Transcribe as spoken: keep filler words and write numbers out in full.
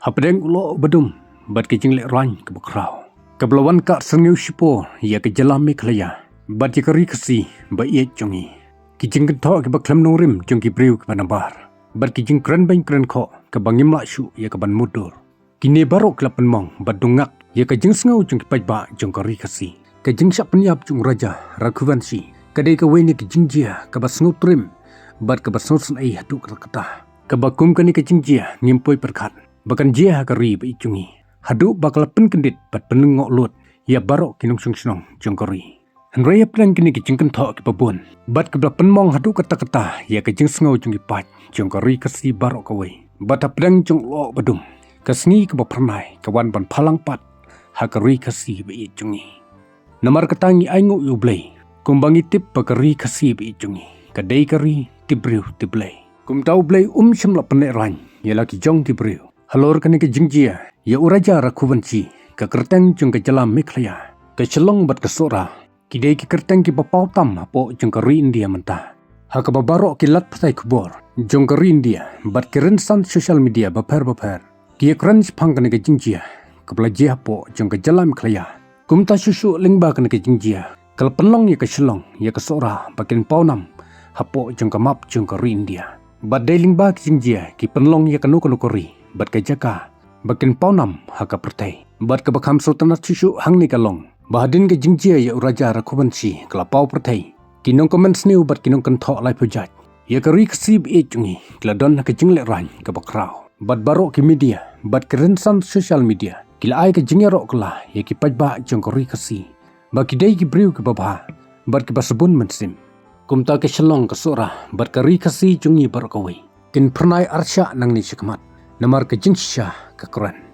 Hapdeng u loh ba dum bad ka jinglehrain kaba khraw, kaba la wan kah syrngiew shipor ïa ka jylla Meghalaya bad ïa ka ri Khasi ba ïeit jong ngi, ki jingkynthoh kiba khlem nongrim jong ki briew kiba nabar bad ki jingkren beiñ kren khoh kaba ngim lah shuh ïa ka ban mutdur, kine baroh ki la pynmong bad dung ngak ïa ka jingsngew jong ki paidbah jong ka ri Khasi. Ka jingshah pynïap jong u Raja Raghuvanshi ka dei kawei na ki jingjia kaba sngewtriem bad kaba sngewsynei haduh katta katta, kaba kum kane ka jingjia ngim poi pyrkhat ba kan jia ha ka ri ba ïeit jong ngi, haduh ba ka la pynkyndit bad pynlyngngoh lut ïa baroh ki nongshong shnong jong ka ri. Hynrei hapdeng kine ki jingkynthoh kiba bun bad kiba la pynmong haduh katta katta ïa ka jingsngew jong ki paid jong ka ri Khasi baroh kawei, bad hapdeng jong u loh ba dum, ka sngi kaba phyrnai ka wan ban phalang pat ha ka ri Khasi ba ïeit jong ngi. Namar kata ngi ainguh ïa U Blei, kumba ngi tip ba ka ri Khasi ba ïeit jong ngi ka dei ka ri tip briew tip Blei. Kumta U Blei um shym la pynlehrain ïa la ki jong ki briew. Halor kane ka jingjia ïa u Raja Raghuvanshi, ka kyrteng jong ka jylla Meghalaya, ka Shillong bad ka Sohra, ki dei ki kyrteng kiba paw tam hapoh jong ka ri India mynta, ha kaba baroh ki lad pathai khubor jong ka ri India bad ki rynsan social media bapher bapher ki ïakren shaphang kane ka jingjia kaba la jia hapoh jong ka jylla Meghalaya. Kumta shuh shuh lyngba kane ka jingjia ka la pynlong ïa ka Shillong, ïa ka Sohra ba kin paw nam hapoh jong ka map jong ka ri India. Bad dei lyngba ki jingjia ki pynlong ïa kano kano ka ri bad ka jaka ba kin paw nam ha ka pyrthei. Bad kaba kham sngewtynnat shuh shuh hangne ka long ba hadien ka jingjia ïa u Raja Raghuvanshi ka la paw pyrthei, ki nongkmen sniew bad ki nongkynthoh laiphew jait ïa ka ri Khasi ba ïeit jong ngi ki la don ha ka jinglehrain kaba khraw. Bad baroh ki media bad ki rynsan social media ki la ai ka jingïaroh kylla ïa ki paidbah jong ka ri Khasi ba ki dei ki briew kiba bha bad kiba sbun mynsiem. Kumta ka Shillong, ka Sohra bad ka ri Khasi jong ngi baroh kawei kin phyrnai arshah nangne shakhmat, namar ka jingshisha ka kren.